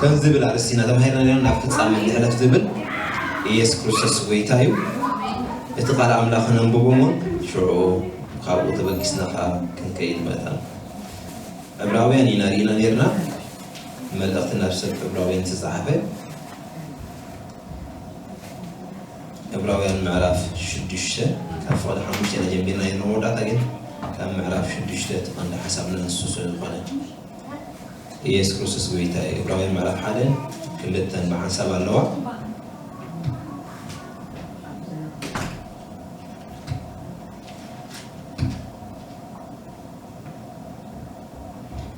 ከም ዝብል ኣርእስቲ ኢና ተማሂርና ነርና። ናብ ፍጻሜ ንሕለፍ ዝብል ኢየሱስ ክርስቶስ ጎይታ እዩ። እቲ ቃል ኣምላኽ ነንብቦ እሞ ሽዑ ካብኡ ተበጊስና ኸኣ ክንከይድ መእታን ዕብራውያን ኢና ርኢና ነርና። መልእኽቲ ናብ ሰብ ዕብራውያን ዝተጻሕፈ ዕብራውያን ምዕራፍ ሽዱሽተ ካብ ፍቕዲ ሓሙሽተ ኢና ጀሚርና ነርና። መወዳእታ ግን ካብ ምዕራፍ ሽዱሽተ እቲ ቀንዲ ሓሳብና ንሱ ስለ ዝኾነ ኢየሱስ ክርስቶስ ጎይታ እዩ። ዕብራውያን ምዕራፍ ሓደ ክልተን ብሓንሳብ ኣለዋ።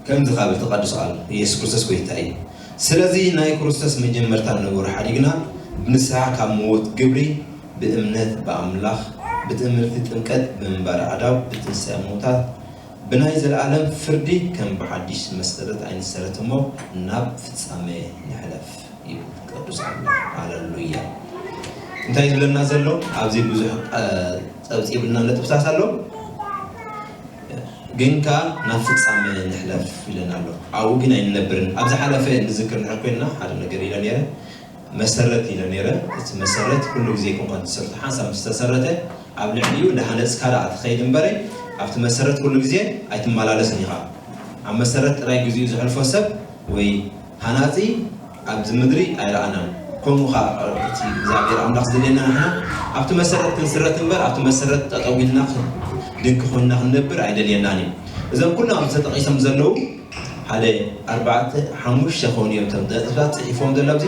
ከምዚ ካብ እቲ ቅዱስ ቃል ኢየሱስ ክርስቶስ ጎይታ እዩ። ስለዚ ናይ ክርስቶስ መጀመርታ ነገሩ ሓዲግና ብንስሓ ካብ ምዉት ግብሪ ብእምነት ብኣምላኽ ብትእምርቲ ጥምቀት ብምንባር ኣእዳው ብትንሳኤ ምዉታት ብናይ ዘለኣለም ፍርዲ ከም ብሓድሽ መሰረት ኣይንሰረት እሞ ናብ ፍጻሜ ንሕለፍ ይብል ቅዱስ ኣምላኽ። ሃለሉያ። እንታይ ዝብለና ዘሎ ኣብዚ ብዙሕ ጸብጺብልና ነጥብታት ኣሎ። ግን ከኣ ናብ ፍጻሜ ንሕለፍ ኢለና ኣሎ። ኣብኡ ግን ኣይንነብርን። ኣብ ዝሓለፈ ንዝክር ንሕር ኮይንና ሓደ ነገር ኢለ ነይረ። መሰረት ኢለ ነይረ። እቲ መሰረት ኩሉ ግዜ ኮንካ ትሰርቶ ሓንሳብ ምስ ተሰረተ ኣብ ልዕሊኡ እንዳሃነጽካ ደኣ ትኸይድ እምበረ ኣብቲ መሰረት ኩሉ ግዜ ኣይትመላለስን ኢኻ። ኣብ መሰረት ጥራይ ግዜኡ ዘሕልፎ ሰብ ወይ ሃናጺ ኣብዚ ምድሪ ኣይረኣናን። ከምኡ ኸኣ እቲ እግዚኣብሔር ኣምላኽ ዝደልየና ንሕና ኣብቲ መሰረት ክንስረት እምበር ኣብቲ መሰረት ጠጠው ኢልና ድንኪ ኮይንና ክንነብር ኣይደልየናን እዩ። እዞም ኩሎም ተጠቒሶም ዘለዉ ሓደ ኣርባዕተ ሓሙሽተ ክኾኑ እዮም እቶም ነጥብታት ጽሒፎም ዘሎ ኣብዚ።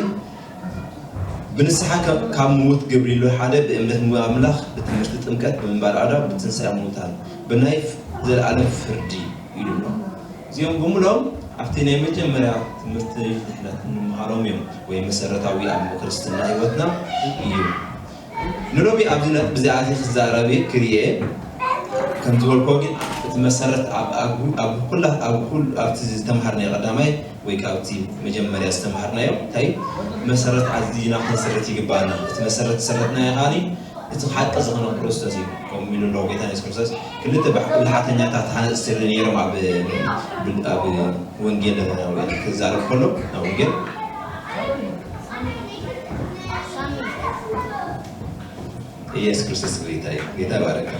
ብንስሓ ካብ ምዉት ግብሪ ኢሉ ሓደ ብእምነት ምውት ኣምላኽ ብትምህርቲ ጥምቀት ብምንባር ኣዳም ብትንሳኤ ምዉታን ብናይ ዘለኣለም ፍርዲ ኢሉ ኣሎ። እዚኦም ብምሎም ኣብቲ ናይ መጀመርያ ትምህርቲ ድሕነት እንምሃሮም እዮም ወይ መሰረታዊ ኣብ ክርስትና ህይወትና እዩ። ንሎሚ ኣብዚ ነጥቢ እዚ ኣትየ ክዛረብ ክርየ ከም ዝበልኮ ግን እቲ መሰረት ኣብ ኩላ ኣብ ኩሉ ኣብቲ ዝተምሃርናዮ ቀዳማይ ወይ ካብቲ መጀመርያ ዝተምሃርናዮ እንታይ መሰረት ኣዚና ክንስርት ይግባና። እቲ መሰረት ዝሰረትናዮ ካኒ እቲ ሓቂ ዝኾነ ክርስቶስ እዩ። ከምኡ ኢሉ ኣሎ ጎይታ የሱስ ክርስቶስ ክልተ ብልሓተኛታት ሃነፅቲ ነይሮም ኣብ ኣብ ወንጌል ክዛረብ ከሎ ናብ ወንጌል ኢየሱስ ክርስቶስ ጎይታ እዩ። ጎይታ ይባረካ።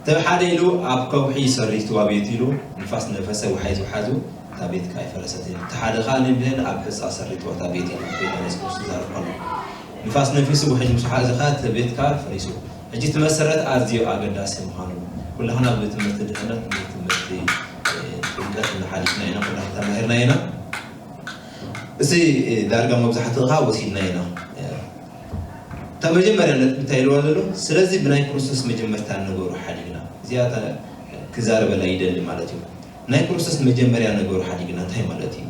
ተብ ሓደ ኢሉ ኣብ ከውሒ ሰሪትዋ ቤት ኢሉ ንፋስ ነፈሰ ውሓይዝ ውሓዙ እታ ቤት ከኣ ኣይፈረሰትን። እቲ ሓደ ከኣ ንብህን ኣብ ሕፃ ሰሪትዋ እታ ቤት ኢሉ ጎይታ የሱስ ክርስቶስ ዝዛረብ ከሎ ንፋስ ነፊሱ ውሕጅ ምስ ውሓዘ ከኣ እቲ ቤት ከኣ ፈሪሱ። ሕጂ እቲ መሰረት ኣዝዩ ኣገዳሲ ምዃኑ ኩላህና ብትምህርቲ ድሕነት ብትምህርቲ ጥምቀት እናሓሊፍና ኢና ኩላህና ተማሂርና ኢና። እዚ ዳርጋ መብዛሕትኡ ከኣ ወሲድና ኢና። እታ መጀመርያ ነጥቢ እንታይ ኢልዋ ዘሎ? ስለዚ ብናይ ክርስቶስ መጀመርታ ነገሩ ሓዲግና። እዚኣ ክዛረበላ ይደሊ ማለት እዩ። ናይ ክርስቶስ መጀመርያ ነገሩ ሓዲግና እንታይ ማለት እዩ?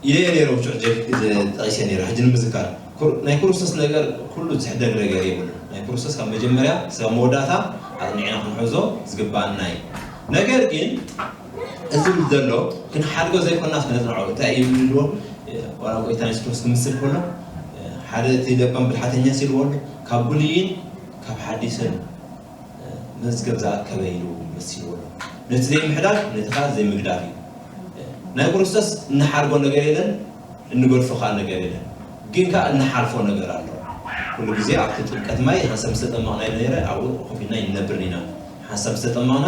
ኢለዮ ነይረ ውሽዕ ጠቒሰ ነይረ ሕጂ ንምዝካር ናይ ክርስቶስ ነገር ኩሉ ዝሕደግ ነገር የብሉ። ናይ ክርስቶስ ካብ መጀመርያ ስጋብ መወዳእታ ኣቕኒዕና ክንሕዞ ዝግባኣና እዩ። ነገር ግን እዚ ዘሎ ክንሓድጎ ዘይኮና ክነጽንዖ እንታይ እዩ ዝብልዎ ዋላ ጎይታ የሱስ ክርስቶስ ክምስል ከሎ ሓደ እቲ ለባም ብልሓተኛ ሲልዎ ኣሎ ካብ ብሉይን ካብ ሓዲስን መዝገብ ዝኣከበ ኢሉ መሲልዎ ኣሎ። ነቲ ዘይምሕዳግ ነቲ ከዓ ዘይምግዳፍ እዩ። ናይ ክርስቶስ እንሓርጎ ነገር የለን፣ እንገድፎ ከዓ ነገር የለን። ግን ከዓ እንሓልፎ ነገር ኣሎ። ኩሉ ግዜ ኣብቲ ጥምቀት ማይ ሓንሳብ ዝተጠመቕና ነረ ኣብኡ ኮፍ ኢልና ይነብርን ኢና። ሓንሳብ ዝተጠመቕና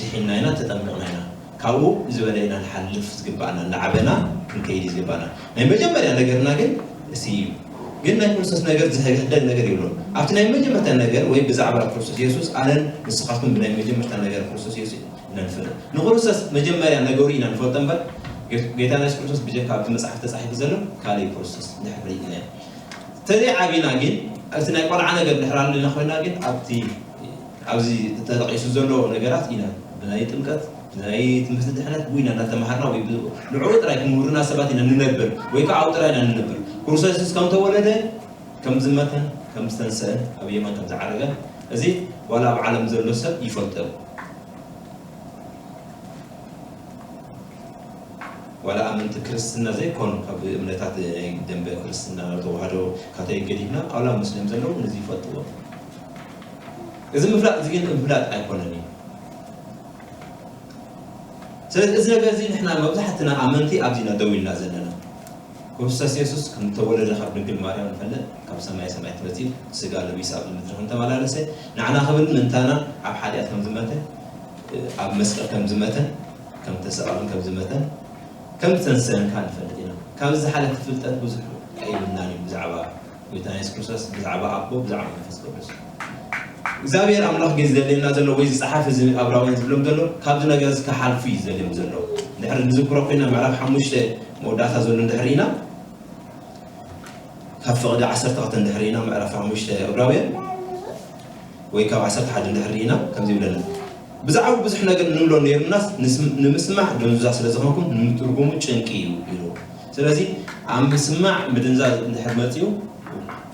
ድሒና ኢና፣ ተጠምቅና ኢና። ካብኡ ዝበለ ኢና ንሓልፍ ዝግባኣና፣ እናዓበና ክንከይድ እዩ ዝግባኣና። ናይ መጀመርያ ነገርና ግን እሲ እዩ። ግን ናይ ክርስቶስ ነገር ዝሕደግ ነገር የብሉን። ኣብቲ ናይ መጀመርታ ነገር ወይ ብዛዕባ ክርስቶስ የሱስ ኣነን ንስኻትኩም ብናይ መጀመርታ ነገር ክርስቶስ የሱስ ኢና ንፈልጥ። ንክርስቶስ መጀመርያ ነገሩ ኢና ንፈልጦ እምበር ጌታና የሱስ ክርስቶስ ብጀካ ኣብቲ መጽሓፍ ተጻሒፉ ዘሎ ካልእ ክርስቶስ እንድሕር ፈሊጥናዮ። ተዘይ ዓቢና ግን ኣብቲ ናይ ቆልዓ ነገር እንድሕር ኣለና ኮይና ግን ኣብቲ ኣብዚ ተጠቂሱ ዘሎ ነገራት ኢና ብናይ ጥምቀት ናይ ትምህርቲ ድሕነት ብኡ ኢና እናተማሃርና ወይ ንዕኡ ጥራይ ክምህሩና ሰባት ኢና ንነብር ወይ ከዓ ኣብኡ ጥራይ ኢና ንነብር። ክርስቶስ የሱስ ከም ተወለደ ከም ዝመተን ከም ዝተንሰእን ኣብ የማን ከም ዝዓረገን እዚ ዋላ ኣብ ዓለም ዘሎ ሰብ ይፈልጦ። ዋላ ኣመንቲ ክርስትና ዘይኮኑ ካብ እምነታት ናይ ደንበ ክርስትና ተዋህዶ ካቶሊክ ገዲፍና ዋላ ሙስሊም ዘለዉ ነዚ ይፈልጥዎ። እዚ ምፍላጥ እዚ ግን ምፍላጥ ኣይኮነን እዩ። ስለዚ እዚ ነገር እዚ ንሕና መብዛሕትና ኣመንቲ ኣብዚ ኢና ደው ኢልና ዘለና። ክርስቶስ የሱስ ከም ዝተወለደ ካብ ድንግል ማርያም ንፈልጥ፣ ካብ ሰማይ ሰማይ ተመጺኡ ስጋ ለቢሱ ኣብዚ ምድሪ ከም ተመላለሰ፣ ንዓና ክብል ምእንታና ኣብ ሓጢኣት ከም ዝመተ፣ ኣብ መስቀል ከም ዝመተን ከም ተሰቐለን ከም ዝመተን ከም ዝተንሰን ከኣ ንፈልጥ ኢና። ካብዚ ዝሓለፈ ፍልጠት ብዙሕ ኣይብልናን እዩ ብዛዕባ ጎይታና የሱስ ክርስቶስ፣ ብዛዕባ ኣቦ፣ ብዛዕባ መንፈስ ቅዱስ። እግዚኣብሔር ኣምላኽ ግን ዝደልየና ዘሎ ወይ ዝጸሓፍ እዚ ኣብራውያን ዝብሎም ዘሎ ካብዚ ነገር እዚ ክሓልፉ እዩ ዝደልዮም ዘሎ። ድሕሪ ንዝክሮ ኮይና ምዕራፍ ሓሙሽተ መወዳእታ ዘሎ እንድሕር ኢና ካብ ፍቕዲ ዓሰርተ ክልተ እንድሕር ኢና ምዕራፍ ሓሙሽተ ዕብራውያን ወይ ካብ ዓሰርተ ሓደ እንድሕር ኢና ከምዚ ይብለና፣ ብዛዕባ ብዙሕ ነገር እንብሎ ነይሩናስ ንስም- ንምስማዕ ድንዙዛ ስለ ዝኾንኩም ንምትርጉሙ ጭንቂ እዩ ኢሉ። ስለዚ ኣብ ምስማዕ ምድንዛዝ እንድሕር መፅዩ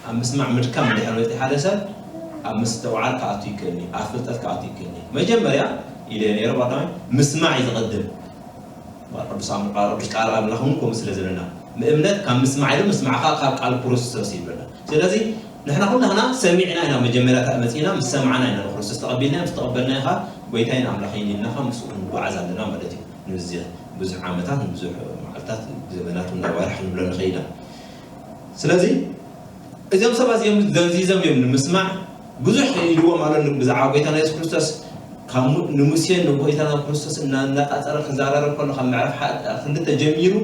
ኣብ ምስማዕ ምድካም እንድሕር መፅዩ ሓደ ሰብ ኣብ ምስትውዓል ክኣቱ ይክእል እዩ፣ ኣብ ፍልጠት ክኣቱ ይክእል እዩ። መጀመርያ ኢለ ነይረ ቀዳማይ ምስማዕ እዩ ዝቐድም። ቅዱስ ኣም- ቅዱስ ቃል ኣምላኽ እውን ከምኡ ስለ ዝብለና ምእምነት ካብ ምስማዕ ኢሉ ምስማዕካ ካብ ቃል ክርስቶስ ይብለና። ስለዚ ንሕና ኩላህና ሰሚዕና ኢና መጀመርያ መፂእና ምስ ሰማዕና ኢና ንክርስቶስ ተቐቢልና ምስ ተቐበልና ኢኻ ጎይታይን ኣምላኸይን ኢልና ካብ ምስኡ ክንጓዓዝ ኣለና ማለት እዩ። ንብዚ ብዙሕ ዓመታት ንብዙሕ መዓልታት ዘመናት እውን ኣዋርሕ ክንብሎ ንኽእል ኢና። ስለዚ እዚኦም ሰባት እዚኦም ደንዚዞም እዮም ንምስማዕ ብዙሕ ኢልዎም ኣሎ ብዛዕባ ጎይታና የሱስ ክርስቶስ ካብ ሙ- ንሙሴ ንጎይታና ክርስቶስ እና- እናቃጸረ ክዛረረ ከሎ ካብ ምዕራፍ ሓደ ክልተ ጀሚሩ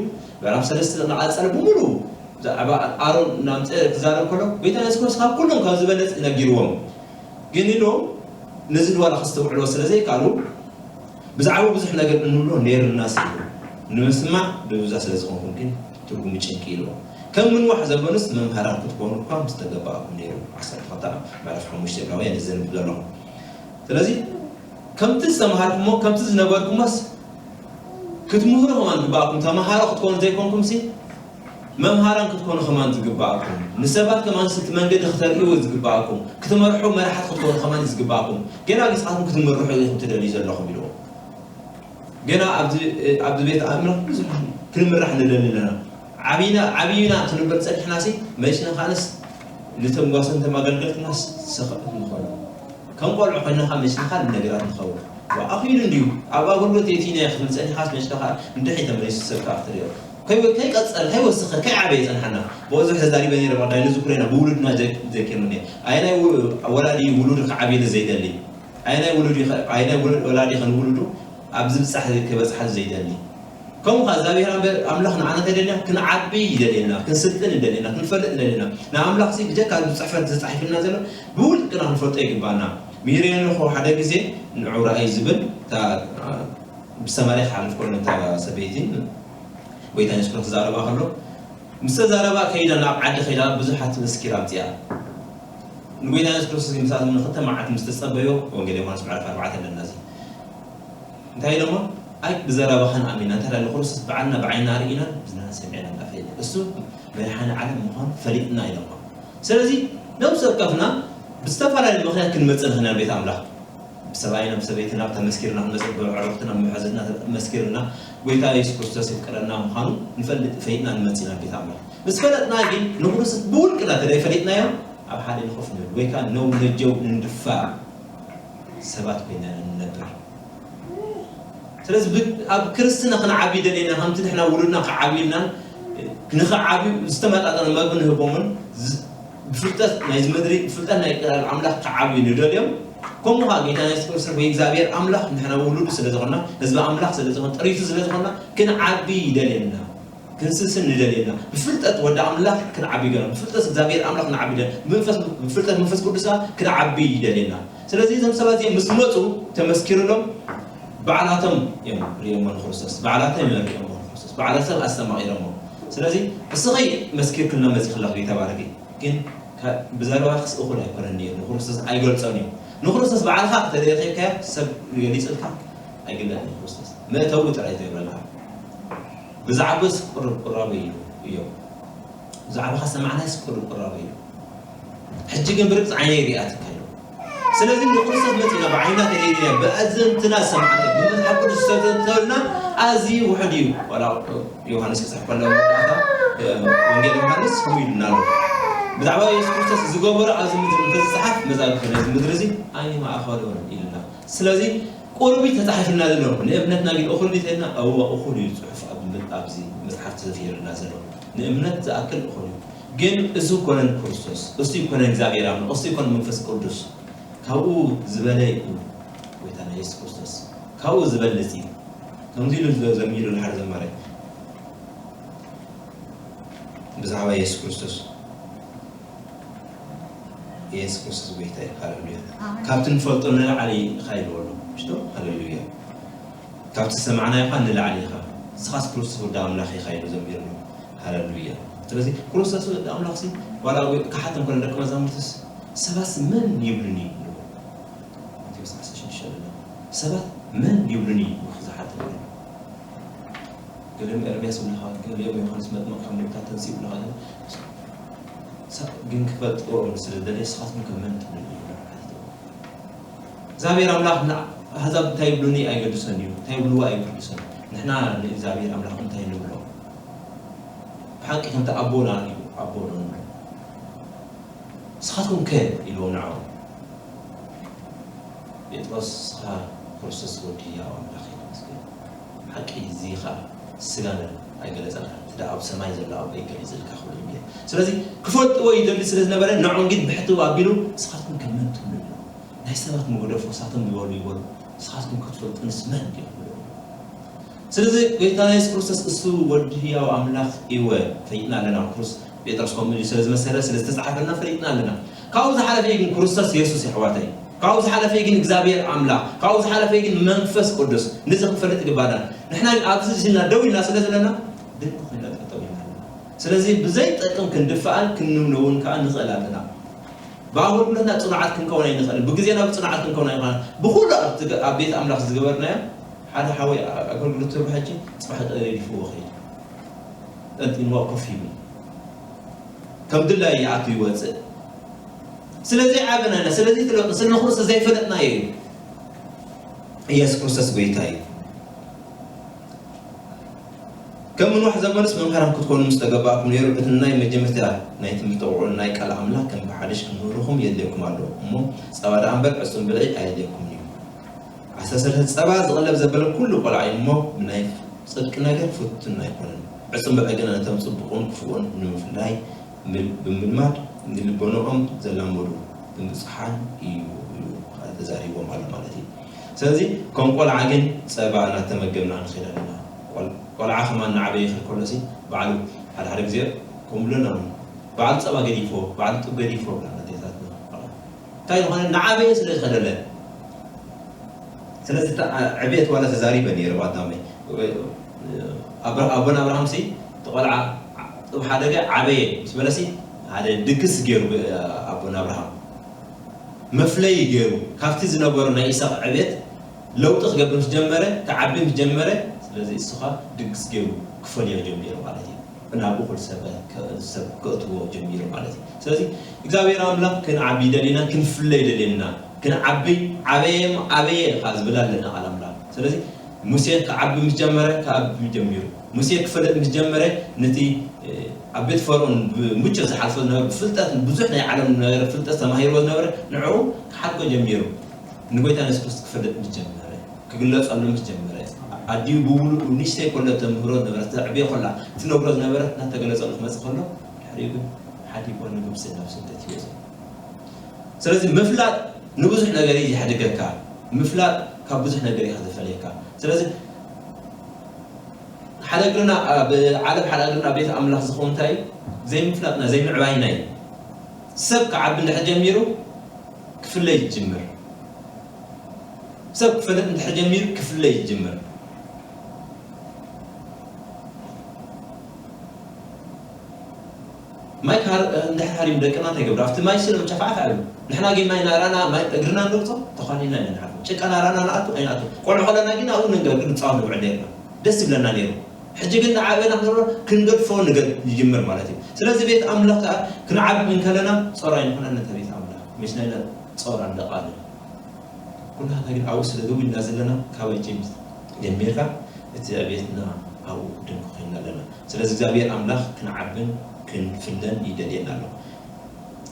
ምዕራፍ ሰለስተ እናቃጸረ ብምሉ ብዛዕባ ኣሮን እናምፀ ክዛረብ ከሎ ጎይታና የሱስ ክርስቶስ ካብ ኩሎም ካብ ዝበለፅ ነጊርዎም። ግን ኢሎም ነዚ ድዋላ ክስተውዕልዎ ስለ ዘይከኣሉ ብዛዕባ ብዙሕ ነገር እንብሎ ነይርና ስኢሉ ንምስማዕ ድብዛ ስለ ዝኾንኩም ግን ትርጉሙ ጭንቂ ኢልዎ ከም ምንዋሕ ዘበኑስ መምሃራን ክትኮኑ እኳ ምስ ተገባእኩም ነይሩ። ዓሰርተ ክልተ ምዕራፍ ሓሙሽተ ዕብራውያን ዘንብ ዘለኹ። ስለዚ ከምቲ ዝተምሃርኩሞ ከምቲ ዝነበርኩሞስ ክትምህሩ ከማን ግባእኩም ተምሃሮ ክትኮኑ ዘይኮንኩም ሲ መምሃራን ክትኮኑ ከማን ዝግባእኩም ንሰባት ከማን ስቲ መንገዲ ክተርእዩ ዝግባእኩም ክትመርሑ መራሕት ክትኮኑ ከማን ዝግባእኩም ገና ግስኻትኩም ክትምርሑ ኢኹም ትደልዩ ዘለኹም ኢልዎ። ገና ኣብዚ ቤት ኣእምሮ ብዙሕ ክንምራሕ ንደሊ ኣለና። ዓብይና ዓብይና ክንበል ፀኒሕና ሲ መሽና ከዓነስ ንቶም ጓሰንቶም ኣገልገልትና ሰኽዕት ንኾኑ ከም ቆልዑ ኮይና ካብ መሽናኻ ንነገራት ንኸውን ኣኽኢሉ እንዲዩ ኣብ ኣገልግሎት የቲና ክብል ፀኒኻስ መሽናኻ እንድሕይ ተመሊሱ ሰብ ከዓ ክትሪኦ ከይቀፀል ከይወስኸ ከይዓበየ ፀንሓና። ብብዙሕ ተዛሪበ ነይረ። ወዳይ ንዝኩሬና ብውሉድና ዘኪርኒ ኣየናይ ወላዲ ውሉዱ ክዓብየሉ ዘይደሊ ኣየናይ ውሉድ ኣየናይ ወላዲ ከንውሉዱ ኣብ ዝብፃሕ ከይበፅሓሉ ዘይደሊ ከምኡ ከዓ እግዚኣብሔር ኣምላኽ ንዓና እንታይ ደልና ክንዓቢ ይደልየና ክንስልጥን ይደልየና ክንፈልጥ ይደልየና ንኣምላኽ ሲ ብጀካ ኣብዚ ፅሕፈት ዝፃሒፍልና ዘሎ ብውልቅና ክንፈልጦ ይግባና። ሚሬን ኾ ሓደ ግዜ ንዑ ራእይ ዝብል ብሰማርያ ክሓልፍ ኮይኑ እታ ሰበይቲ ጎይታ የሱስ ክርስቶስ ዛረባ ከሎ ምስ ተዛረባ ከይዳ ናብ ዓዲ ከይዳ ብዙሓት መስኪር ኣምፅኣ ንጎይታ የሱስ ክርስቶስ ምሳት ንክልተ መዓልቲ ምስ ተፀበዮ ወንጌል ዮሃንስ ምዕራፍ ኣርባዕተ ኣለና እዚ እንታይ ኢሎሞ ኣይ ብዘረባኻን ኣሚና እንታይ ንክርስቶስ በዓልና ብዓይና ርኢና ብዝናን ሰሚዕና እንዳፈይና እሱ መድሓኒ ዓለም ምዃኑ ፈሊጥና ኢሎሞ። ስለዚ ነብሲ ወከፍና ብዝተፈላለየ ምኽንያት ክንመፅእ ንኽእል ኢና ቤት ኣምላኽ ብሰብኣይና ብሰበይትና ተመስኪርና ክንመፅእ ብዕሩኽትና ብመሓዙትና ተመስኪርና ጎይታ የሱስ ክርስቶስ የፍቅረና ምዃኑ ንፈልጥ ፈሊጥና ንመፅእ ኢና ቤት ኣምላኽ ምስ ፈለጥና ግን ንክርስቶስ ብውልቅና ተደይ ፈሊጥናዮ ኣብ ሓደ ንኸፍ ንብል ወይ ከዓ ነው ነጀው ንድፋእ ሰባት ኮይና ኢና ንነብር። ስለዚ ኣብ ክርስትና ክንዓቢ ደለና ከምቲ ንሕና ውሉድና ክዓብዩልና ንኽዓብዩ ዝተመጣጠነ መግቢ ንህቦምን ብፍልጠት ናይዚ ምድሪ ብፍልጠት ናይ ቅዳል ኣምላኽ ክዓብዩ ንደልዮም ከምኡ ከዓ ጌታ ናይ ስክርስ ወይ እግዚኣብሔር ኣምላኽ ንሕና ውሉዱ ስለ ዝኾንና ህዝቢ ኣምላኽ ስለ ዝኾን ጥሪቱ ስለ ዝኾንና ክንዓቢ ይደልየና። ክንስስን ንደልየና ብፍልጠት ወዲ ኣምላኽ ክንዓቢ ገና ብፍልጠት እግዚኣብሔር ኣምላኽ ክንዓቢ ደል መንፈስ ብፍልጠት መንፈስ ቅዱስ ከዓ ክንዓቢ ይደልየና። ስለዚ እዞም ሰባት እዚኦም ምስ መፁ ተመስኪሩሎም ባዕላቶም እዮም ሪኦሞ ንክርስቶስ ባዕላቶም እዮም ሪኦሞ ንክርስቶስ ባዕላቶም ኣስተማቒሮሞ። ስለዚ እስኺ መስኪርክልና መፂኽላ ክብሪ ተባረኪ። ግን ብዘረባ ክስ እኹል ኣይኮነን ነይሩ ንክርስቶስ ኣይገልፆን እዩ። ንክርስቶስ ባዕልኻ ክተደረኪብካዮ ሰብ ገሊፅልካ ኣይግለጥን ክርስቶስ መእተዊ ጥራይ ዘይብለና ብዛዕባስ ቅሩብ ቅራበ እዩ እዮም ብዛዕባኻ ሰማዕናስ ቅሩብ ቅራበ እዩ። ሕጂ ግን ብርግፅ ዓይነይ ሪኣትካ ኢሉ ስለዚ ንክርስቶስ መፂና ብዓይና ተደይድና ብኣዘንትና ሰማዕና ብመፅሓፍ ቅዱስ ዝተዘንተልና ኣዝዩ ውሕድ እዩ። ዋላ ዮሃንስ ክፅሕፍ ከሎ መወዳእታ ወንጌል ዮሃንስ ከምኡ ኢሉና ኣሎ። ብዛዕባ የሱስ ክርስቶስ ዝገበሮ ኣብዚ ምድሪ እንተዝፀሓፍ መዛግብቲ ነዚ ምድሪ እዚ ኣይማእኸሎን ኢሉና። ስለዚ ቁሩብ እዩ ተጻሒፍልና ዘሎ። ንእምነትና ግን እኹል ድዩ ተልና? እወ፣ እኹል እዩ። ጽሑፍ ኣብ ም-፣ ኣብዚ መጽሓፍ ተዘፊርልና ዘሎ ንእምነት ዝኣክል እኹል እዩ። ግን እሱ ኮነን ክርስቶስ፣ እሱ ይኮነን እግዚኣብሔር ኣምላኽ፣ እሱ ይኮነን መንፈስ ቅዱስ። ካብኡ ዝበለ እዩ ጎይታና የሱስ ክርስቶስ። ካብኡ ዝበልጽ እዩ። ከምዚ ኢሉ ዘ-፣ ዘሚሩ ዝሓደ ዘማሪ ብዛዕባ የሱስ ክርስቶስ። የሱስ ክርስቶስ ጎይታ እዩ። ሃሌሉያ። ኣሜን። ካብቲ ንፈልጦ ንላዕሊ ኢኻ ኢልዎ ኣሎ። ሽቶ? ሃሌሉያ። ካብቲ ዝሰማዕናዮ ኸኣ ንላዕሊ ኢኻ። ንስኻስ ክርስቶስ ወዲ ኣምላኽ ኢኻ ኢሉ ዘሚሩ ኣሎ። ሃሌሉያ። ስለዚ ክርስቶስ ወዲ ኣምላኽ ሲ ዋላ ወይ ክሓቶም ከሎ ደቂ መዛሙርትስ ሰባት መን ይብሉኒ? ይብሉ። ማቴዎስ ዓሰርተ ሽዱሽተ ዘሎ። ሰባት መን ይብሉኒ? ይብሉ ዝሓተሉ። ገሊኦም ኤርምያስ ይብሉኻ፣ ገሊኦም ዮሃንስ መጥምቕ ካብ ሙታን ተንሲኡ ይብሉኻ። ግን ሳ-፣ ግን ክፈልጥዎም ስለ ዝደለየ ንስኻትኩም ከ መን ትብሉኒ? ይብሉ ሓቲትዎ። እግዚኣብሔር ኣምላኽ ንኣህዛብ እንታይ ይብሉኒ ኣይገድሶን እዩ፣ እንታይ ይብልዎ ኣይገድሶን። ንሕና ንእግዚኣብሔር ኣምላኽ እንታይ ንብሎ? ብሓቂ ከምቲ ኣቦና እዩ፣ ኣቦ ዶ ንብሎ? ንስኻትኩም ከ? ኢልዎም ንዕኦም። ጴጥሮስ፣ ንስኻ ክርስቶስ ወዲ ህያው ኣምላኽ ኢኻ። ብሓቂ እዚ ኸኣ ስጋን ኣይገለጸልካን፣ እቲ ደኣ ኣብ ሰማይ ዘሎ ኣቦይ ገሊጹልካ ክብሎ እዩ። ስለዚ ክፈልጥዎ ይደሊ ስለ ዝነበረ፣ ንዕኦም ግን ብሕትው ኣቢሉ፣ ንስኻትኩም ከ መን ትብሉኒ? ናይ ሰባት መጉደፎ ሳቶም ዝበሉ ይበሉ፣ ንስኻትኩም ክትፈልጡንስ መን ዲኹም? ስለዚ ጎይታና የሱስ ክርስቶስ እሱ ወዲ ህያው ኣምላኽ እወ ፈሊጥና ኣለና። ክርስ-፣ ጴጥሮስ ከምኡ ኢሉ ስለ ዝመሰለ፣ ስለ ዝተጻሕፈልና ፈሊጥና ኣለና። ካብኡ ዝሓለፈ ግን ክርስቶስ የሱስ፣ የሕዋተይ። ካብኡ ዝሓለፈ ግን እግዚኣብሔር ኣምላኽ። ካብኡ ዝሓለፈ ግን መንፈስ ቅዱስ። ነዚ ክንፈልጥ ይግባና። ንሕና ግን ኣብዚ ዝና ደው ኢልና ስለ ዘለና፣ ድንቂ ኮይና ጠጠው ኢልና ኣለና። ስለዚ ብዘይጠቅም ክንድፍኣን ክንንውነውን ከኣ ንኽእል ኣለና። ብኣገልግሎትና ጽኑዓት ክንከውን ኣይንኽእልን። ብግዜና ብጽኑዓት ክንከውን ኣይንኽእልን። ብኹሉ ኣብቲ ገ-፣ ኣብ ቤት ኣምላኽ ዝገበርናዮ፣ ሓደ ሓወይ ኣ-፣ ኣገልግሎት ትርጉ ሕጂ ጽባሕ ገዲፍዎ ኸይዱ። ጠንጢንዋ ኮፍ ይብል። ከም ድላዩ ይኣቱ ይወጽእ። ስለዚ ዓበናና፣ ስለዚ ትለውጥ፣ ስለ ንክርስቶስ ዘይፈለጥናዮ እዩ። ኢየሱስ ክርስቶስ ጎይታ እዩ። ከም ንዋሕ ዘመንስ መምሃራን ክትኮኑ ምስ ተገባእኩም ነይሩ፣ እቲ ናይ መጀመርታ ናይ ትምህርቲ ቁልዑ ናይ ቃል ኣምላኽ ከም ብሓድሽ ክምህርኹም የድልየኩም ኣሎ። እሞ ጸባ ደኣ እምበር ዕጹም ብልዒ ኣየድልየኩምን እዩ። ዓሰርተ ሰለስተ ጸባ ዝቕለብ ዘበለ ኩሉ ቆልዓ እዩ እሞ፣ ብናይ ጽድቂ ነገር ፍቱን ኣይኮነን። ዕጹም ብልዒ ግና ነቶም ጽቡቕን ክፉእን ንምፍላይ ምል-፣ ብምልማድ ንልቦናኦም ዘላመዱ ብምብጽሓን እዩ ኢሉ ተዛሪቦም ኣሎ ማለት እዩ። ስለዚ ከም ቆልዓ ግን ጸባ እናተመገብና ንኸይድ ኣለና። ቆል-፣ ቆልዓ ከማን እናዓበየ ይኸድ ከሎሲ ባዕሉ ሓደ ሓደ ግዜ ከምኡ ብለና እውን ባዕሉ ጸባ ገዲፎ፣ ባዕሉ ጡብ ገዲፎ ብለና ኣዴታትና። እንታይ ዝኾነ እናዓበየ ስለ ዝኸደለ። ስለዚ እታ ዓ-፣ ዕብየት ዋላ ተዛሪበ ነይረ ብቐዳመይ። ኣብራ-፣ ኣቦና ኣብርሃምሲ እቲ ቆልዓ ጡብ ሓደገ ዓበየ ምስ በለሲ ሓደ ድግስ ገይሩ ብ-፣ ኣቦና ኣብርሃም። መፍለዪ ገይሩ ካብቲ ዝነበሮ ናይ ኢሳቕ ዕብየት ለውጢ ክገብር ምስ ጀመረ፣ ክዓቢ ምስ ጀመረ፣ ስለዚ እሱ ኸኣ ድግስ ገይሩ ክፈልዮ ጀሚሩ ማለት እዩ። ናብ እኹል ሰብ ከ-፣ ሰብ ከእትዎ ጀሚሩ ማለት እዩ። ስለዚ እግዚኣብሔር ኣምላኽ ክንዓቢ ይደልየና፣ ክንፍለ ይደልየና። ክንዓቢ ዓበየ፣ ዓበየ ኸኣ ዝብል ኣለና ቃል ኣምላኽ። ስለዚ ሙሴ ክዓቢ ምስ ጀመረ፣ ክዓቢ ጀሚሩ። ሙሴ ክፈልጥ ምስ ጀመረ፣ ነቲ፣ እ፣ ኣብ ቤት ፈርኦን ብምቾት ዝሓልፎ ዝነበረ፣ ብፍልጠት ብዙሕ ናይ ዓለም ዝነበረ ፍልጠት ተማሂርዎ ዝነበረ፣ ንዕኡ ክሓድጎ ጀሚሩ። ንጎይታ የሱስ ክርስቶስ ክፈልጥ ምስ ጀመረ፣ ክግለጸሉ ምስ ጀመረ፣ ኣዲኡ ብውሉዱ ንእሽተይ ከሎ ተምህሮ ዝነበረት፣ ተዕብዮ ከላ፣ ትነግሮ ዝነበረት እናተገለጸሉ ክመጽእ ከሎ፣ ድሕሪኡ ግን ሓዲጎ ንግብጺ ናብ ስደት ይወጽእ። ስለዚ ምፍላጥ ንብዙሕ ነገር እዩ ዘሕድገካ። ምፍላጥ ካብ ብዙሕ ነገር እዩ ዘፈልየካ። ስለዚ ሓደ እግርና ኣብ ዓለም፣ ሓደ እግርና ኣብ ቤት ኣምላኽ ዝኸውን እንታይ እዩ? ዘይምፍላጥና፣ ዘይምዕባይና እዩ። ሰብ ክዓቢ እንድሕር ጀሚሩ ክፍለ ይጅምር። ሰብ ክፈልጥ እንድሕር ጀሚሩ ክፍለ ይጅምር። ማይ ካር-፣ እንድሕር ሃሪም ደቅና እንታይ ይገብሩ? ኣብቲ ማይ ስለ ጨፋዕፍ ኣይብሉ። ንሕና ግን ማይ ናራና፣ ማይ እግርና ንረግጾ፣ ተዃሊና ኢና ንሓልፎ። ጭቃ ናራና ንኣቱ፣ ኣይንኣቱ። ቆልዑ ከለና ግን ኣብኡ ንንገር፣ ክንጻወት ንውዕል ነርና። ደስ ይብለና ነይሩ። ሕጂ ግን ንዓበና ክንገብሮ፣ ክንገድፎ ንገድ-፣ ንጅምር ማለት እዩ። ስለዚ ቤት ኣምላኽ ከኣ ክንዓቢ እንከለና፣ ጾር ኣይንኾነን ነታ ቤት ኣምላኽ። መች ናይና ጾር ኣለቓልል። ኩላህና ግን ኣብኡ ስለ ደው ኢልና ዘለና፣ ካበይ ጀም-፣ ጀሚርካ እቲ ዕብየትና ኣብኡ ድንክ ኮይና ኣለና። ስለዚ እግዚኣብሔር ኣምላኽ ክንዓብን ክንፍለን ይደልየና ኣሎ።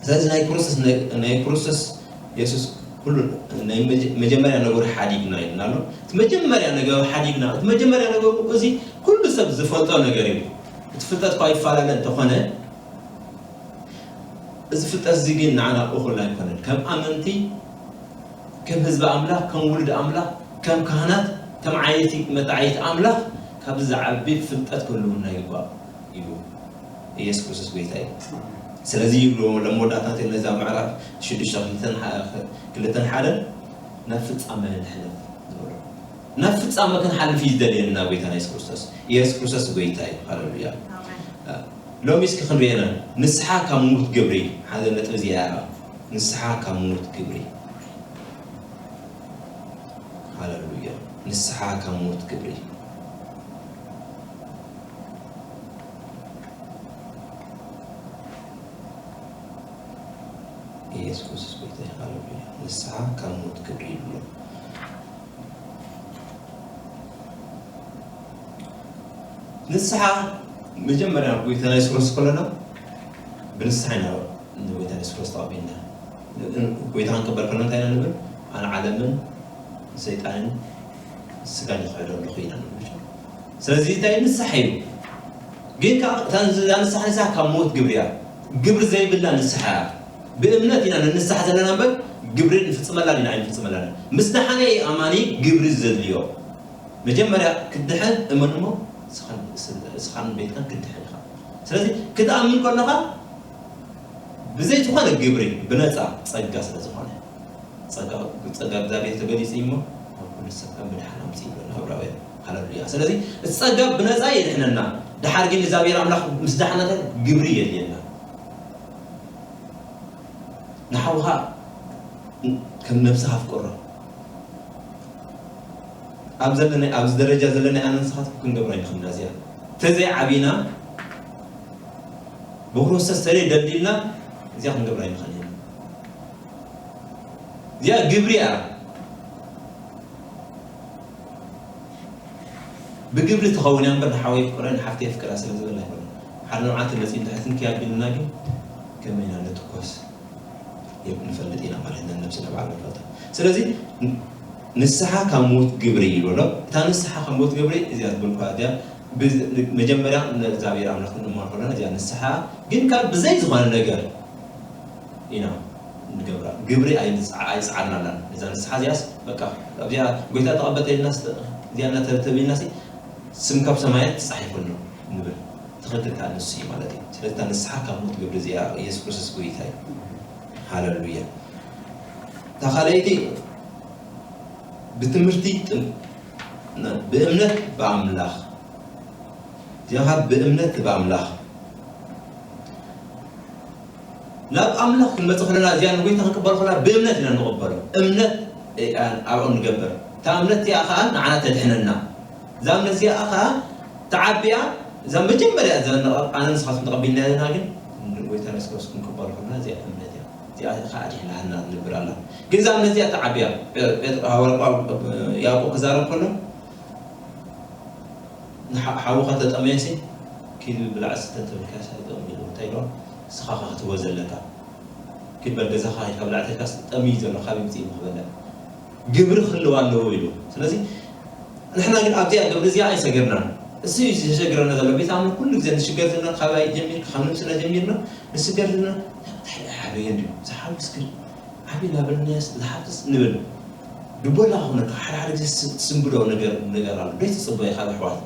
ስለዚ ናይ ክርስቶስ ነ-፣ ናይ ክርስቶስ የሱስ ኩሉ ናይ መጀ- መጀመርያ ነገሩ ሓዲግና ኢልና ኣሎ። እቲ መጀመርያ ነገሩ ሓዲግና፣ እቲ መጀመርያ ነገሩ እዚ ኩሉ ሰብ ዝፈልጦ ነገር እዩ። እቲ ፍልጠት እኳ ይፈላለ እንተኾነ፣ እዚ ፍልጠት እዚ ግን ንዓና እኹል ኣይኮነን። ከም ኣመንቲ፣ ከም ህዝቢ ኣምላኽ፣ ከም ውሉድ ኣምላኽ፣ ከም ካህናት፣ ከም ዓየይቲ መጣዓይቲ ኣምላኽ ካብዚ ዝዓቢ ፍልጠት ክህልውና ይግባእ እዩ። ኢየሱስ ክርስቶስ ጎይታ እዩ። ስለዚ ይብሉ ለመወዳእታት ነዛ ምዕራፍ ሽዱሽተ ክልተን ሓ- ክልተን ሓደን ናብ ፍጻመ ንሕለፍ ዝበሎ። ናብ ፍጻመ ክንሓልፍ እዩ ዝደልየና ጎይታና የሱስ ክርስቶስ። የሱስ ክርስቶስ ጎይታ እዩ። ሃሌሉያ። ሎሚ እስኪ ክንሪኤና ንስሓ ካብ ምዉት ግብሪ ሓደ ነጥቢ እዚኣ እያ። ንስሓ ካብ ምዉት ግብሪ። ሃሌሉያ። ንስሓ ካብ ምዉት ግብሪ። ኢየሱስ ክርስቶስ ጎይታ እዩ። ሃሌሉያ። ንስሓ ካብ ምዉት ግብሪ ይብሎ። ንስሓ መጀመርያ ናብ ጎይታና የሱስ ክርስቶስ ከለና ብንስሓ ኢና ንጎይታ የሱስ ክርስቶስ ተቐቢልና። ጎይታ ክንቅበል ከለና እንታይ ኢና ንብል? ኣነ ዓለምን ሰይጣንን ስጋን ይኽሕዶ ኣለኹ ኢና ንብል። ስለዚ እንታይ ንስሓ እዩ። ግን ከዓ እታ ንስሓ ንስሓ ካብ ሞት ግብሪ እያ። ግብሪ ዘይብላ ንስሓ እያ። ብእምነት ኢና ንንስሓ ዘለና እምበር ግብሪ ንፍፅመላ ዲና ኣይንፍፅመላን። ምስ ደሓነ እዩ ኣማኒ ግብሪ ዘድልዮ። መጀመርያ ክትድሕን እመን እሞ ንስኻን ቤትካን ክትድሕን ኢኻ። ስለዚ ክትኣምን ከለኻ ብዘይ ዝኾነ ግብሪ ብነፃ ጸጋ ስለ ዝኾነ ጸጋ ጸጋ እግዚኣብሔር ተገሊጹ እዩ እሞ ናብ ኩሉ ሰብ ከም ምድሓን ኣምጽእ ይብለና ዕብራውያን። ሃለሉያ። ስለዚ እቲ ጸጋ ብነፃ የድሕነና። ድሓር ግን እግዚኣብሔር ኣምላኽ ምስ ዳሕናተ ግብሪ የድልየና። ንሓውኻ ከም ነብስኻ ኣፍቅሮ። ኣብ ዘለና ኣብዚ ደረጃ ዘለና ኣነ ንስኻትኩም ክንገብራ ይንኽእልና እዚኣ ተዘይ ዓቢና ብክርስቶስ ተዘይ ደልዲልና እዚኣ ክንገብራ ይንኽእል ኢና። እዚኣ ግብሪ እያ። ብግብሪ ትኸውን እያ እምበር ንሓወይ ፍቅረ ንሓፍተይ ፍቅራ ስለ ዝበልና ኣይኮነን። ሓደ መዓልቲ መፂኡ ንድሕሪትን ክያቢልና ግን ከመይ ኢና ንትኮስ ንፈልጥ ኢና ማለት ኢና። ነብስና በዓል ንፈልጣ። ስለዚ ንስሓ ካብ ሞት ግብሪ ይብሎ። እታ ንስሓ ካብ ሞት ግብሪ እዚኣ ትብል እኳ እዚኣ መጀመርያ ንእግዚኣብሔር ኣምላኽ ክንእምኖ ከለና እዚኣ ንስሓ ግን ካብ ብዘይ ዝኾነ ነገር ኢና ንገብራ። ግብሪ ኣይንጽዓ- ኣይጽዓርናላን። እዛ ንስሓ እዚኣስ በቃ ኣብዚኣ ጎይታ ተቐበልተ ኢልና ስተ- እዚኣ እናተረተብ ኢልና ሲ ስም ካብ ሰማያት ተጻሒፉ ኣሎ ንብል። ትኽክል ከኣ ንሱ እዩ ማለት እዩ። ስለዚ እታ ንስሓ ካብ ሞት ግብሪ እዚኣ ኢየሱስ ክርስቶስ ጎይታ እዩ። ሃለሉያ። እታ ካልኣይቲ ብትምህርቲ ጥም- ብእምነት ብኣምላኽ እዚኣ ካብ ብእምነት ብኣምላኽ ናብ ኣምላኽ ክንመጽእ ከለና እዚኣ ንጎይታ ክንቅበል ከለና ብእምነት ኢና ንቕበሎ። እምነት ኣብኡ ንገብር። እታ እምነት እዚኣ ኸዓ ንዓና ተድሕነና። እዛ እምነት እዚኣ ኸዓ ተዓብያ እዛ መጀመርያ እዛ ኣነ ንስኻትኩም ተቐቢልና ዘለና ግን ንጎይታ የሱስ ክርስቶስ ክንቅበሎ ከለና እዚኣ እምነት እያ። እዚኣ ኸዓ ኣድሒናና ንብር ኣላ። ግን እዛ እምነት እዚኣ ተዓብያ። ጴ- ጴጥሮ- ሃዋርያ ጳውሎ- ያዕቆብ ክዛረብ ከሎ ንሓ- ሓውኻ ተጠመየሲ ኪድ ብላዕ ስተ ተብልካስ ኣይጠም ኢሉ እንታይ ኢሎ ንስኻ ኸ ክትህቦ ዘለካ ኪድ በል ገዛኻ ኪድ ካብ ላዕ ተልካስ ጠምዩ ዘሎ ካብ ይምፅእ ንክበልዕ ግብሪ ክህልው ኣለዎ ኢሉ። ስለዚ ንሕና ግን ኣብዚኣ ግብሪ እዚኣ ኣይሰገርናን። እሱ እዩ ዘሸግረና ዘሎ። ቤት ኣምልኽ ኩሉ ግዜ ንሽገር ዘለና ካባይ ጀሚር ካብ ነብስና ጀሚርና ንስገር ዘለና እንታይ ዓበየ እንድዩ ዝሓውስ ግን ዓብዪ እናበልናያስ ዝሓፍስ ንብል። ድቦላ ክኾነካ ሓደ ሓደ ግዜ ስ- ትስንብዶ ነገር ነገር ኣሎ። ደይ ትጽበዮ ካብ ኣሕዋት።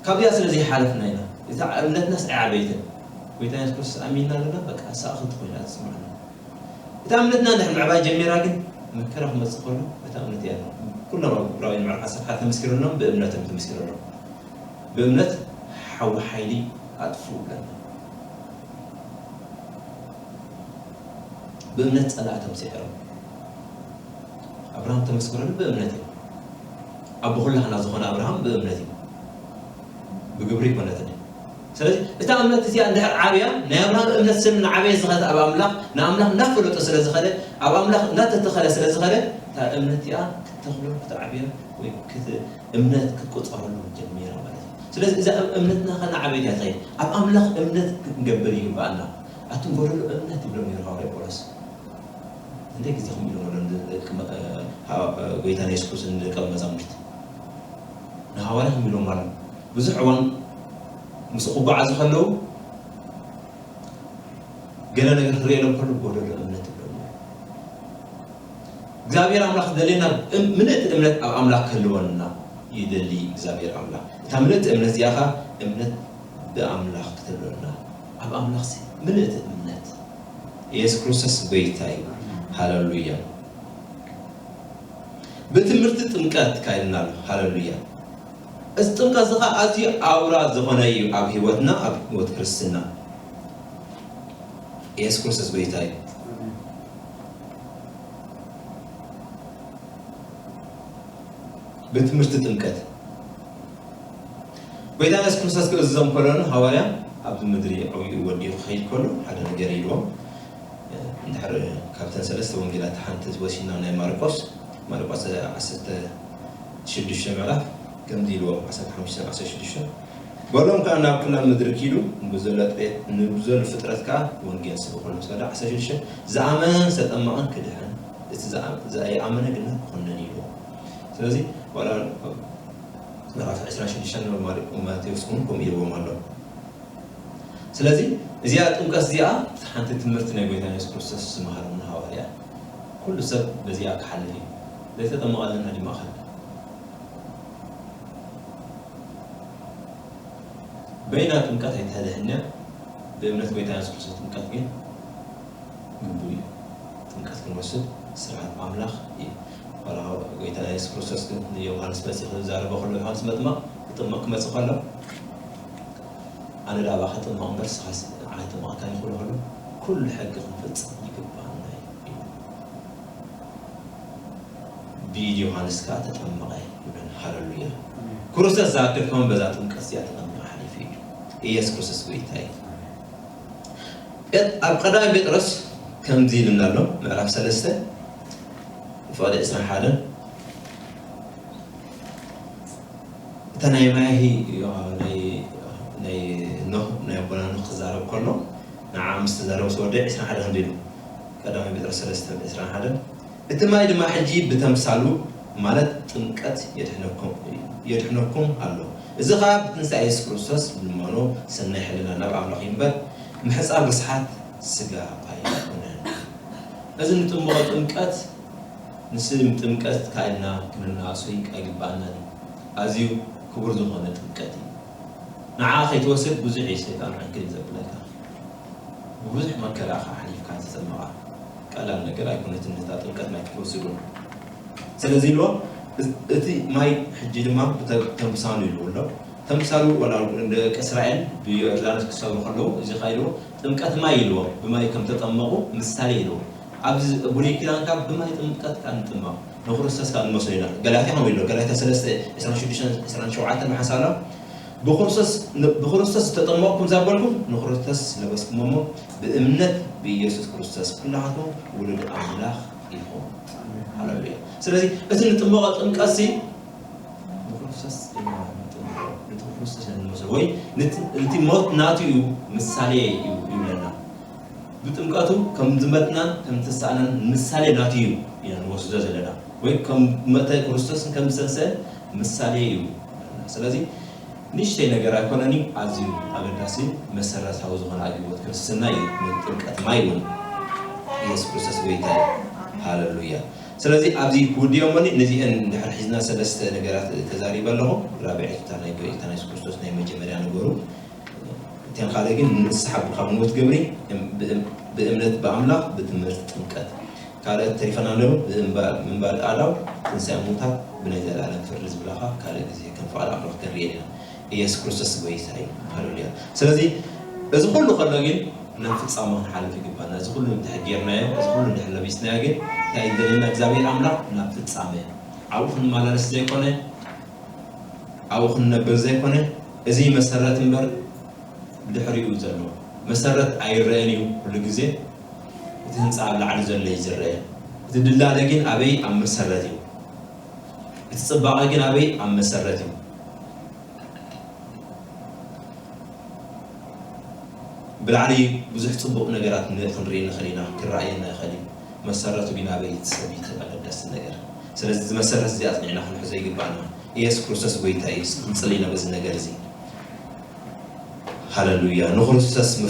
ካብዚኣ ስለ ዘይሓለፍና ኢና። እታ እምነትናስ ኣይዓበይትን። ጎይታ የሱስ ክርስቶስ ኣሚንና ኣለና፣ በቃ ንሳ እኽልቲ ኮይና ትስምዓና። እታ እምነትና እንድሕር ምዕባይ ጀሚራ ግን መከራ ክመጽእ ከሎ እታ እምነት እያ። ኩሎም ኣብ ዕብራውያን ምዕራፍ ዓሰርተ ሓደ ተመስኪሩሎም ብእምነት እዮም ተመስኪሩሎም። ብእምነት ሓዊ ሓይሊ ኣጥፍኡ ብለና። ብእምነት ጸላእቶም ስዒሮም። ኣብርሃም ተመስክረሉ ብእምነት እዩ። ኣቦ ኩላህና ዝኾነ ኣብርሃም ብእምነት እዩ። ብግብሪ ኣይኮነትን። ስለዚ እታ እምነት እዚኣ እንድሕር ዓብያ ናይ ኣብርሃም እምነት ስለ እናዓበየ ዝኸደ ኣብ ኣምላኽ ንኣምላኽ እናፈለጦ ስለ ዝኸደ ኣብ ኣምላኽ እናተተኸለ ስለ ዝኸደ እታ እምነት እዚኣ ክትተኽሎ ክትዓብዮ ወይ ክት- እምነት ክትቁፀረሉ ጀሚራ ማለት እዩ። ስለዚ እዛ እምነትና ከነዓበየት እያ ትኸይድ። ኣብ ኣምላኽ እምነት ክንገብር ይግባኣና። ኣቱም ጎደሎ እምነት ይብሎም ነይሩ ሃዋርያ ጳውሎስ። ክንደይ ግዜ ከም ኢሎም ኣሎ ንደቂ መ-፣ እ፣ ሃ-፣ እ፣ ጎይታና የሱስ ክርስቶስ ንደቀ መዛሙርቲ፣ ንሃዋርያ ከም ኢሎም ኣሎ። ብዙሕ እዋን ምስ ክጓዓዙ ከለዉ፣ ገለ ነገር ክርእየሎም ከሎ፣ ጎደሎ እምነት ይብሎም። እግዚኣብሔር ኣምላኽ ዝደልየና እም-፣ ምልእቲ እምነት ኣብ ኣምላኽ ክህልወና ይደሊ እግዚኣብሔር ኣምላኽ። እታ ምልእቲ እምነት እዚኣ ኸኣ እምነት ብኣምላኽ ክትህልወና፣ ኣብ ኣምላኽሲ ምልእቲ እምነት። ኢየሱስ ክርስቶስ ጎይታ እዩ። ሃሌሉያ። ብትምህርቲ ጥምቀት ካይድና ኣሎ። ሃሌሉያ። እዚ ጥምቀት እዚ ኸዓ ኣዝዩ ኣውራ ዝኾነ እዩ ኣብ ህይወትና፣ ኣብ ህይወት ክርስትና። ኢየሱስ ክርስቶስ ጎይታ እዩ። ብትምህርቲ ጥምቀት ጎይታ ኢየሱስ ክርስቶስ ክእዝዞም ከሎ፣ ንሃዋርያ ኣብዚ ምድሪ ዓብዩ ወዲኡ ክኸይድ ከሎ ሓደ ነገር ኢልዎም። እንድሕር ካብተን ሰለስተ ወንጌላት ሓንቲ ወሲድና፣ ናይ ማርቆስ፣ ማርቆስ ዓሰርተ ሽዱሽተ ምዕራፍ ከምዚ ኢልዎም፣ ዓሰርተ ሓሙሽተ ዓሰርተ ሽዱሽተ፣ በሎም ከኣ ናብ ኩላ ምድሪ ኪዱ፣ ንብዘሎ ጥሬት፣ ንብዘሎ ፍጥረት ከኣ ወንጌል ስበኹ። ምስ በለ ዓሰርተ ሽዱሽተ፣ ዝኣመነን ዝተጠመቐን ክድሕን፣ እቲ ዝኣ-፣ ዘይኣመነ ግና ክኹነን ኢልዎም። ስለዚ ዋላ ምዕራፍ ዕስራን ሽዱሽተን ማቴዎስ እውን ከምኡ ኢልዎም ኣሎ። ስለዚ እዚኣ ጥምቀት እዚኣ ሓንቲ ትምህርቲ ናይ ጎይታ የሱስ ክርስቶስ ዝመሃሮም ንሃዋርያ፣ ኩሉ ሰብ በዚኣ ክሓልፍ እዩ። ዘይተጠመቐ ኣለና ድዩ ማእኸል? በይና ጥምቀት ኣይትሕደሕን እያ። ብእምነት ጎይታ የሱስ ክርስቶስ ጥምቀት ግን ግቡእ እዩ። ጥምቀት ክንወስድ ስርዓት ኣምላኽ እዩ። ዋላ ጎይታ የሱስ ክርስቶስ ግን ንዮሃንስ መጺኡ ክዛረቦ ከሎ፣ ዮሃንስ መጥመቕ ክጥመቕ ክመጽእ ከሎ፣ ኣነ ዳኣ ባኻ ጥመቕ እምበር ንስኻስ ንዓይ ጥመቐካ ይኽእሎ ከሎ፣ ኩሉ ሕጊ ክንፍጽም ይግባኣና እዩ። ብኢድ ዮሃንስ ከኣ ተጠመቐ ይብለና። ሃሌሉያ። ኣሜን። ክርስቶስ ዝኣክል ከም በዛ ጥምቀት እዚኣ ተጠመቐ ሓሊፉ እዩ። ኢየሱስ ክርስቶስ ጎይታ እዩ። ጴጥ-፣ ኣብ ቀዳማይ ጴጥሮስ ከምዚ ኢሉና ኣሎ፣ ምዕራፍ ሰለስተ ፍቕዲ ዕስራን ሓደን፣ እታ ናይ ማሂ፣ ናይ፣ ናይ ኖህ፣ ናይ ኣቦና ኖህ ክዛረብ ከሎ፣ ንዓ ምስ ተዛረበ ዝወደ ዕስራን ሓደን ከምዚ ኢሉ፣ ቀዳማይ ጴጥሮስ ሰለስተ ዕስራን ሓደን፣ እቲ ማይ ድማ ሕጂ ብተምሳሉ፣ ማለት ጥምቀት፣ የድሕነኩም፣ የድሕነኩም ኣሎ። እዚ ኸኣ ብትንሳኤ የሱስ ክርስቶስ ልመኖ ሰናይ ሕልና ናብ ኣምላኽ እዩ እምበር፣ ምሕጻብ ርስሓት ስጋ ኣይኮነን። እዚ ንጥምቖ ጥምቀት፣ ንስም ጥምቀት ካይልና ክንነኣሶ ኣይግባኣናን እዩ። ኣዝዩ ክቡር ዝኾነ ጥምቀት እዩ። ንዓ ከይትወስድ ብዙሕ እዩ ሰይጣን ዕንክሊል ዘብለካ። ብብዙሕ መከራ ኸዓ ሓሊፍካ ተጠመቓ። ቀላል ነገር ኣይኮነትን ነታ ጥምቀት ማይ ክትወስድ እውን። ስለዚ ኢልዎ፣ እ-፣ እቲ ማይ ሕጂ ድማ ብተ-፣ ተምሳሉ ኢልዎ ኣሎ። ተምሳሉ ወላ ደቂ እስራኤል ብዮርዳኖስ ክሰግሩ ከለዉ፣ እዚ ኸኣ ኢልዎ ጥምቀት ማይ ኢልዎ፣ ብማይ ከም ተጠመቑ ምሳሌ ኢልዎ። ኣብዚ ብሉይ ኪዳን ካብ ብማይ ጥምቀት ካብ ንጥመቕ፣ ንክርስቶስ ካብ ንመስሎ ኢና። ገላትያ ከምኡ ኢልዎ፣ ገላትያ ሰለስተ ዕስራን ሽዱሽተን ዕስራን ሸውዓተን ብሓንሳብ ኣሎ። ብክርስቶስ፣ ብክርስቶስ ዝተጠመቕኩም ዘበልኩም ንክርስቶስ ለበስኩሞ እሞ፣ ብእምነት ብኢየሱስ ክርስቶስ ኩላኻትኩም ውሉድ ኣምላኽ ኢኹም። ኣሜን። ሃሌሉያ። ስለዚ እቲ ንጥመቖ ጥምቀትሲ ንክርስቶስ ኢና ንጥምቆ፣ ነቲ ክርስቶስ ኢና ንመስሎ፣ ወይ ነቲ፣ ነቲ ሞት ናቱ እዩ፣ ምሳሌ እዩ ይብለና። ብጥምቀቱ ከም ዝመትናን ከም ዝተሳእናን ምሳሌ ናቱ እዩ ኢና ንወስዶ ዘለና፣ ወይ ከም መተ ክርስቶስን ከም ዝተንሰአን ምሳሌ እዩ። ስለዚ ንእሽተይ ነገር ኣይኮነን እዩ፣ ኣዝዩ ኣገዳሲ መሰረታዊ ዝኾነ ኣገልግሎት ክርስትና እዩ። ጥምቀት ማይ እውን ኢየሱስ ክርስቶስ ጎይታ እዩ። ሃሌሉያ። ስለዚ ኣብዚ ክውድዮ እሞኒ ነዚአን እንድሕር ሒዝና ሰለስተ ነገራት ተዛሪበ ኣለኹ። ራብዐይቲ እታ ናይ ጎይታና የሱስ ክርስቶስ ናይ መጀመርያ ነገሩ። እተን ካልእ ግን ንስሓ ካብ ሞት ግብሪ ብእም-፣ ብእምነት ብኣምላኽ ብትምህርቲ ጥምቀት። ካልኦት ተሪፈና ኣለዉ። ብእምባ-፣ ምንባር ኣእዳው፣ ትንሳኤ ሙታት፣ ብናይ ዘለኣለም ፍርዲ ዝብላ ኸኣ ካልእ ግዜ ከም ፍቓድ ኣምላኽ ክንርእየን ኢና። ኢየሱስ ክርስቶስ ጎይታ እዩ። ሃሌሉያ። ስለዚ እዚ ኩሉ ከሎ ግን ናብ ፍጻመ ክንሓልፍ ይግባና። እዚ ኩሉ እንድሕር ጌርናዮ፣ እዚ ኩሉ እንድሕር ለቢስናዮ ግን እንታይ ይደልየና እግዚኣብሔር ኣምላኽ? ናብ ፍጻመ። ኣብኡ ክንመላለስ ዘይኮነ፣ ኣብኡ ክንነብር ዘይኮነ፣ እዚ መሰረት እምበር ድሕሪኡ ዘሎ መሰረት ኣይረኣን እዩ። ኩሉ ግዜ እቲ ህንጻ ኣብ ላዕሊ ዘሎ እዩ ዝረአ። እቲ ድላለ ግን ኣበይ? ኣብ መሰረት እዩ። እቲ ጽባቐ ግን ኣበይ? ኣብ መሰረት እዩ። ብላዕሊ ብዙሕ ጽቡቕ ነገራት ን-፣ ክንርኢ ንኽእል ኢና፣ ክረኣየና ይኽእል እዩ። መሰረቱ ግን ኣበይ ሰብ እዩ ተባለ ደስ ነገር። ስለዚ እዚ መሰረት እዚ ኣጽኒዕና ክንሕዞ ይግባና። ኢየሱስ ክርስቶስ ጎይታ እዩ። ክንጽሊ ኢና በዚ ነገር እዚ። ሃሌሉያ። ንክርስቶስ